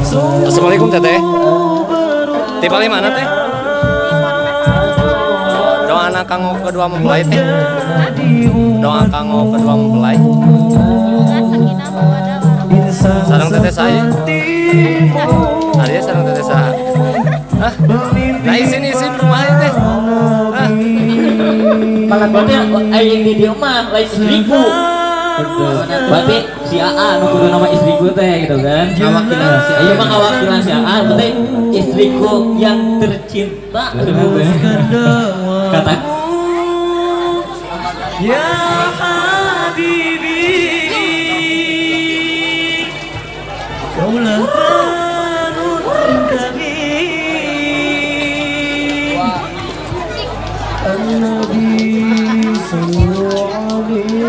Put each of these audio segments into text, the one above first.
Assalamualaikum teteh. Di paling mana teh? Doa anak kanggo kedua mempelai teh. Doa kanggo kedua mempelai. Sareng teteh saya. Ada sareng teteh saya. Hah? Nah isin rumah teh. Hah? Malah aing di dieu mah lain istriku. Berarti si AA nu kudu nama istriku teh gitu kan. Ngawakilan si AA. Iya mah ngawakilan si AA, berarti istriku yang tercinta. Kata ya habibi kaulah panutan kami An-Nabi sallallahu alaihi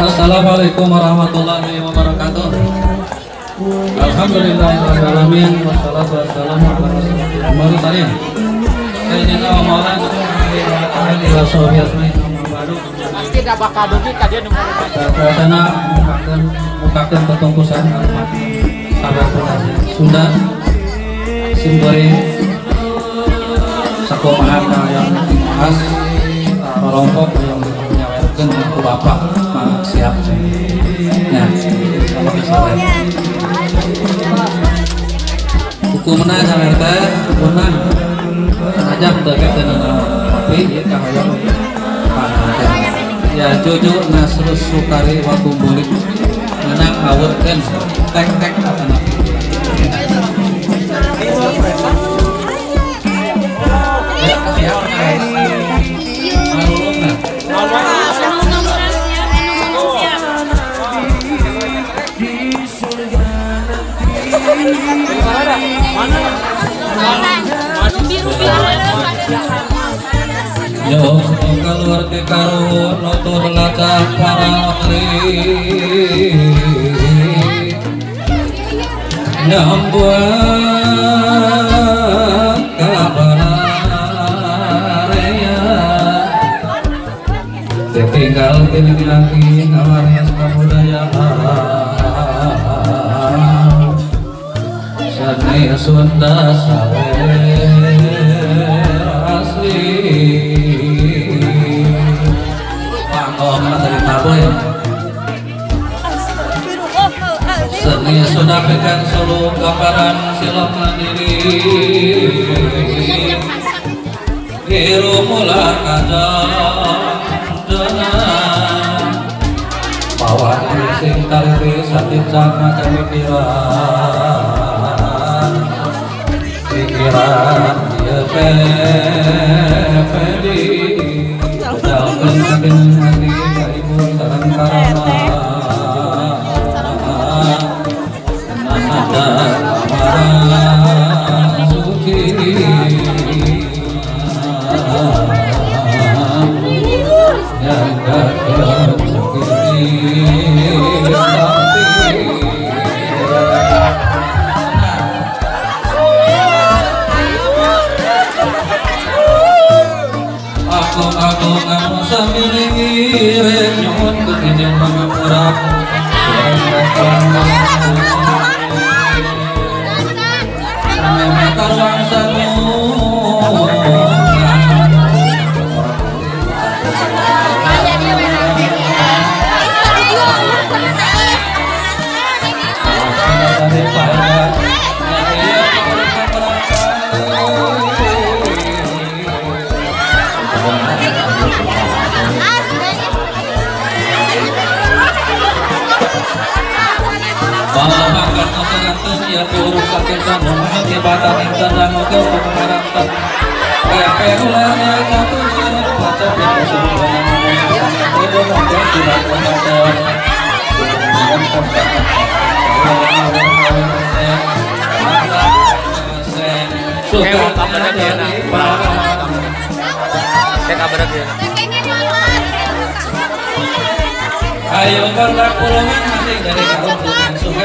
Assalamualaikum warahmatullahi wabarakatuh. Alhamdulillahirabbil alamin wassalatu wassalamu ala rasulillah mursalin. Sayyidina wa maulana Muhammadin wa sahbihi ajmain. Pasti da bakal dugi ka dieu nu Suasana mukakeun tetungkusan sabar Sunda simbori sakumaha yang khas rorompok yang nyawerkeun ku bapak mah siap. Nah, kalau sawer. Hukumna sawer teh hukumna sanajan teu teu nanaon tapi ieu kahoyong panganten. Ya Jojo Nasrus Sukari Watumbulik menang ngawurkeun tek-tek atana. Yo keluar ke karu notur lacak para nyambuat kabaraya ditinggal laki ngawaris kebudayaan seni Sunda sawer asli. Seni Sunda pekan solo gambaran silap mandiri biru mula kajang bawa sing taliri sati sama kemikiran pikiran dia pedi jauhkan hati ibu sarang karama ada amaran suci yang aku ngamu samiring nyuhun ketinjau pangapura. Ayo kontak pulungan masih dari kaum sungai.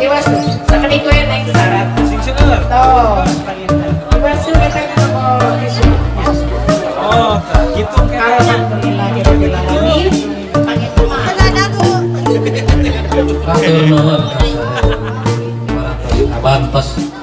Iwas sakedik we neng syarat. Sing seueur. Tos panginten. Iwas kita ngomong tisu. Oh, gitu kan. Alhamdulillahirabbil alamin. Panginten mah. Hatur nuhun. Abantos.